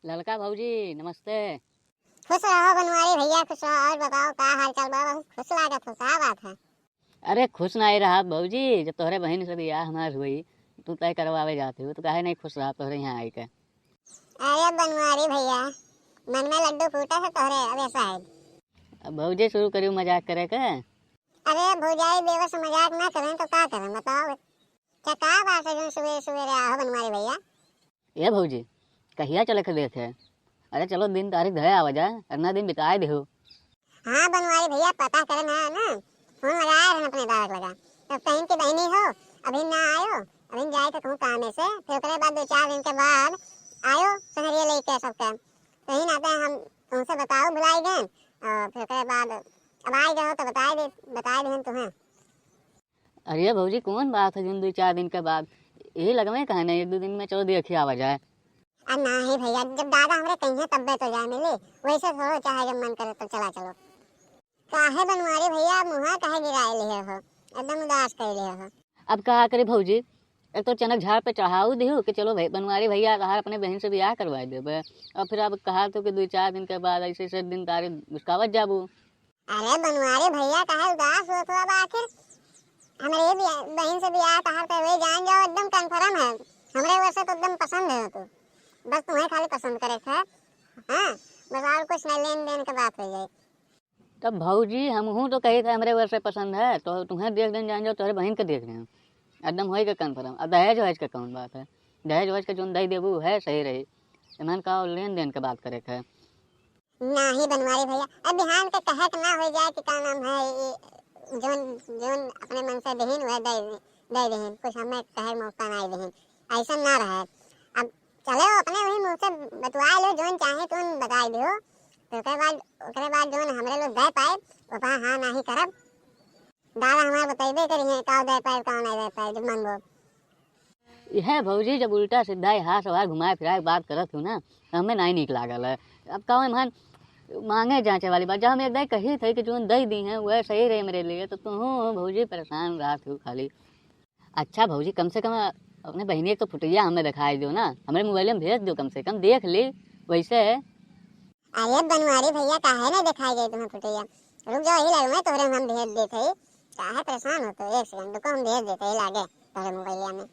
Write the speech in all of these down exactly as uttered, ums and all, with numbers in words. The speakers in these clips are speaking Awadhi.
ललका भौजी, नमस्ते। खुश रहो बनवारी भैया, खुश रहो। और बताओ, का हाल चाल बा? बहुत खुश लागत हो, का बात है? अरे, खुश नाहीं रहा भौजी, जब तोहरे बहिन से बियाह हमार हुई, तू तय करवावे जात हो, तो काहे नाहीं खुश रहा तोहरे यहाँ आइके? अरे बनवारी भैया, मन में लड्डू फूटे है तोहरे, अब ऐसा है। अब भौजी शुरू करियो मजाक करे के। अरे भौजाई बेबस मजाक ना करें तो का करें बताओ? क्या का बात है जो सुबह सुबह रहा हो बनवारी भैया? ए भौजी, कहिया चले के देखे? अरे चलो दिन तारीख धरे आवा जाए, इतना दिन बिताए देहो। हाँ बनवारी भैया, पता करे ना ना, फोन लगाए रहन अपने दारक लगा, तब कहीं के बहनी हो, अभी ना आयो, अभी जाए तो कहूँ कामे से, फिर ओकरे बाद दो चार दिन के बाद आयो संगरिया लेके सबके, तो ही नाते हम तुमसे बताओ भुलाई गए, और फिर ओकरे बाद अब आए गए हो तो बताए दे, बताए देहन तुम्हें। अरे भौजी, कौन बात है, जोन दो चार दिन के बाद, यही लगवे कहा नहीं, एक दो दिन में चलो देखी आवा जाए। आ नाहीं भैया, जब दादा हमरे कहिए तब्बे तो जाए मिली, वैसे थोड़ो चाहे जब मन करे तो चला चलो। काहे बनवारी भैया, मुँहा काहे गिराए लिए हो, एकदम उदास कर लिए हो। अब का करे भौजी, एक तो चनक झाड़ पे चढ़ाऊ दिहू कि चलो भाई बनवारी भैया तहार अपने बहन से बियाह करवाए देबे, और फिर अब कहा तो कि दो चार दिन के बाद ऐसे ऐसे दिन तारीख घुसकावत जाबू। अरे बनवारी भैया, काहे उदास होत हो अब आखिर? हमरे बिया-, बहन से बियाह तहार पे हुए जान जाओ, एकदम कन्फर्म है। हमरे वैसे तो एकदम पसंद है तू, बस तुम्हें खाली पसंद करे थे। हाँ, बस और कुछ नहीं, लेन देन के बात हो जाए। तब भौजी, हमहूँ तो कही थे हमरे वैसे पसंद है, तो तुम्हें देख देन जान जाओ, तोहरे बहन के देख देन। एकदम होई के कन्फर्म। अब दहेज वहेज के कौन बात है? दहेज वहेज के जोन दई देबू है सही रही। एमन का लेन देन के बात करे के है। नाहीं बनवारी भैया, अब बिहान के कहे के ना हो जाए कि का नाम है, ई जोन, जोन अपने मन से देहिन वह दे, दे देहिन, कुछ हमें कहे मौका ना देहिन, ऐसा ना रहे। अब चले वो अपने वही मुँह से बतवाए लो, जोन चाहे तुम बताए दो, तो ओकरे बाद, ओकरे बाद जोन हमरे लोग दे पाए, वो पा हाँ नाहीं करब। दादा हमार बतैबे करी हैं, का दे पाए, का नहीं दे पाए, जब मन वो। यह भौजी जब उल्टा सीधा यहाँ सवाल घुमाए फिराए के बात करत हो ना, तो हमें नहीं नीक लागल है। अब का एमहन मांगे जांचे वाली बात, जब हम एक दाई कही थे कि जोन दे दी हैं, वह सही रहे मेरे लिए, तो तुम भौजी परेशान रहत हो खाली। अच्छा भौजी, कम से कम अपने बहिनी के तो फोटोया हमें दिखाई दो ना, हमरे मोबाइल में भेज दो, कम से कम देख ले। वैसे अरे बनवारी भैया, काहे नहीं दिखाई दे तुम्हें फोटोया? रुक जाओ, यही लगे मैं तोहरे हम भेज देते ही। काहे परेशान हो तो? एक सेकंड रुको, हम भेज देते ही लागे तोहरे मोबाइलिया में।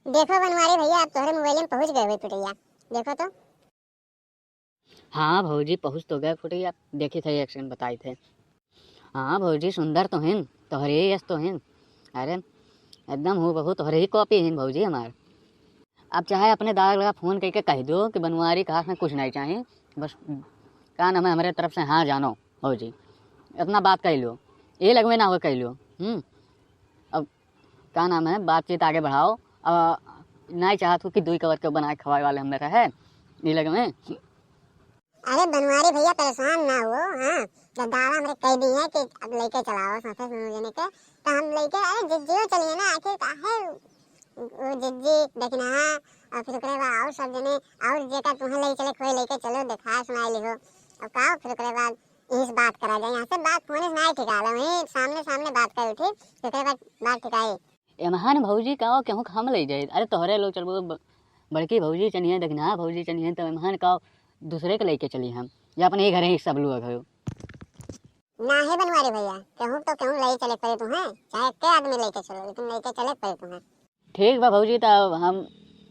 देखो बनवारी भैया, अब तोहरे मोबाइल में पहुँच गए हुए फोटोया, देखो तो। हाँ भौजी, पहुँच तो गए फोटोया, देखी थे एक सेकंड बताई थे। हाँ भौजी, सुंदर तो हैं, तोहरे यस तो हैं। अरे एकदम हूबहू तोहरे ही कॉपी हैं भौजी हमार। अब चाहे अपने दादा लगा फोन करके कह दो कि बनवारी कहा से कुछ नहीं चाहिए, बस का नाम है, हमारे तरफ से हाँ जानो भौजी, इतना बात कह लो, ये लगवे ना हो कह लो। हम्म, अब का नाम है, बातचीत आगे बढ़ाओ। अब नहीं चाहत हो कि दुई कवर के बना के खवाए वाले हम रहे, ये लगवे। अरे बनवारी भैया परेशान ना हो, हाँ, जब दादा हमरे कह दी है कि अब लेके चलाओ साथे सुनो जने के, तो हम लेके, अरे जिज्जियो चलिए ना, आखिर काहे वो जिज्जी देखना, और फिर ओकरे बाद और सब जने, और जेकर तुम्हें ले चले कोई लेके चलो, देखा सुनाई लिहो। अब का फिर ओकरे बाद इस बात करा जाए, यहाँ से बात फोन से नहीं ठिकाला, वहीं सामने सामने बात कर उठी, फिर ओकरे बाद बात ठिकाई। एमहन भौजी का केहू के हम ले जाए, अरे तोहरे लोग चलबो, ब-, बड़की भौजी चलिए, दखिनहा भौजी चलिए, तो एमहन का दूसरे के लेके चली हम, या अपने ही घरे ही सब लोग हो। नाहीं बनवारी भैया, केहू तो केहू ले चले पड़े तुम्हें, चाहे के आदमी लेके चलो, लेकिन लेके चले पड़े तुम्हें। ठीक बा भौजी, तो हम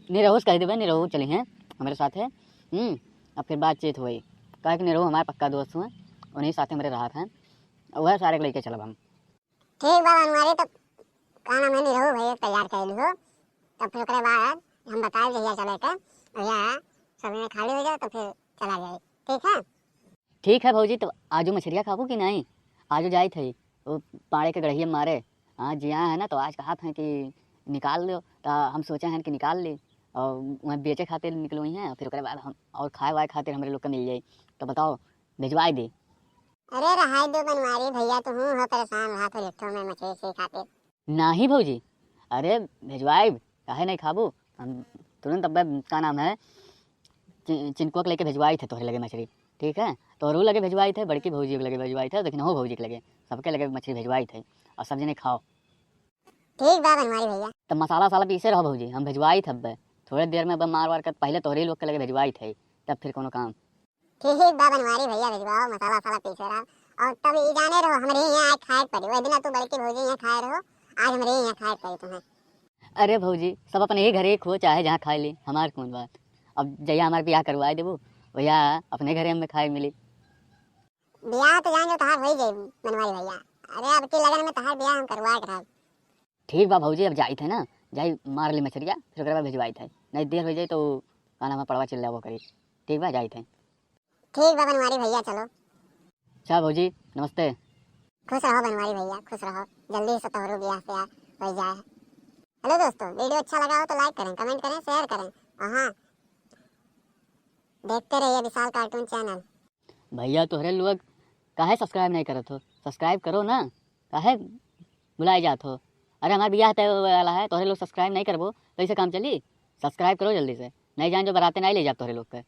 निरहू से कह देबे, निरहू चली हैं हमारे साथ है। हम्म, अब फिर बातचीत हुई, काहे कि निरहू हमारे पक्का दोस्त हुए, उन्हीं साथ हमारे रहा था, वह सारे के लेके चलब हम। ठीक बा बनवारी, तो का नाम है, निरहू भैया तैयार कर लिहो, तब फिर ओकरे बाद हम बताए जहिया चले के, भैया सब जने खाली हो जाओ तो फिर चला जाए, ठीक है? ठीक है भौजी, तो आजो मछरिया खाबू कि नहीं? आजो जाइत है वो पाड़े के गड़हिया मारे। हाँ, जिया है ना, तो आज कहत हैं कि निकाल लो, तो हम सोचे हैं कि निकाल ली और वहाँ बेचे खातिर निकलो ही हैं, फिर ओकरे बाद हम और खाए वाए खातिर हमरे लोग के मिल जाई। तो बताओ, भिजवाई दी? अरे रहाई दो बनवारी भैया, तुहूँ हो परेशान रहा तो लिट्ठो में मछली से खातिर। नाही भौजी, अरे भिजवाइब, काहे नहीं खाबू? हम तुरंत अब्बे, का नाम है, चि-, चिनकुआ के लेके भिजवाई थे तोहरे लगे मछली, ठीक है? तोहरू लगे भिजवाई थे, बड़की भौजी के लगे भिजवाई थे, लेकिन हो भौजी के लगे, सबके लगे मछली भिजवाई थे, और सब जने खाओ। ठीक बा बनवारी भैया। तब मसाला वसाला पीसे रहो भौजी, हम भिजवाई थे अब्बे, थोड़े देर में अब मार वार कर पहिले तोहरे लोग के लगे भेजवाई थे, तब फिर कोनो काम। ठीक बा बनवारी भैया, भेजवाओ, मसाला वसाला पीसे रहा। और तब ई जाने रहो, हमरे यहाँ आए खाए के पड़ी। वह दिन तू बड़की भौजी यहाँ खाए रहो, आज हमरे यहाँ खाए के पड़ी तुम्हें। अरे भौजी, सब अपने ही घरे खो, चाहे जहाँ खाए ली, हमार कौन बात। अब जहिया हमार बियाह करवाए देबू, भैया अपने घरे हमें खाए मिली। बियाह तो जान जो तहार होई जाई बनवारी भैया। अरे अब की लगन में तहार बियाह हम करवा के रहब। ठीक बा भौजी, अब जाइत है ना, जाई मार ली मछरिया, फिर ओकरे बाद भेजवाइत है, नहीं देर हो जाई तो का नाम है, पड़वा चिल्लाबो करी। ठीक बा, जाइत है। ठीक बा बनवारी भैया, चलो। अच्छा भौजी, नमस्ते। खुश रहो बनवारी भैया, खुश रहो, जल्दी से तोहरो बियाह से हो जाए। हेलो दोस्तों, वीडियो अच्छा लगा हो तो लाइक करें, कमेंट करें, शेयर करें। और हाँ, देखते रहिए विशाल कार्टून चैनल। भैया तोहरे लोग काहे सब्सक्राइब नहीं करत हो? सब्सक्राइब करो ना, काहे भुलाए जात हो? अरे हमार बियाह तय होवे वाला है, तोहरे लोग सब्सक्राइब नहीं करबो तो ऐसे काम चली? सब्सक्राइब करो जल्दी से, नहीं जान जो बराते नहीं ले जाब तोहरे लोग के।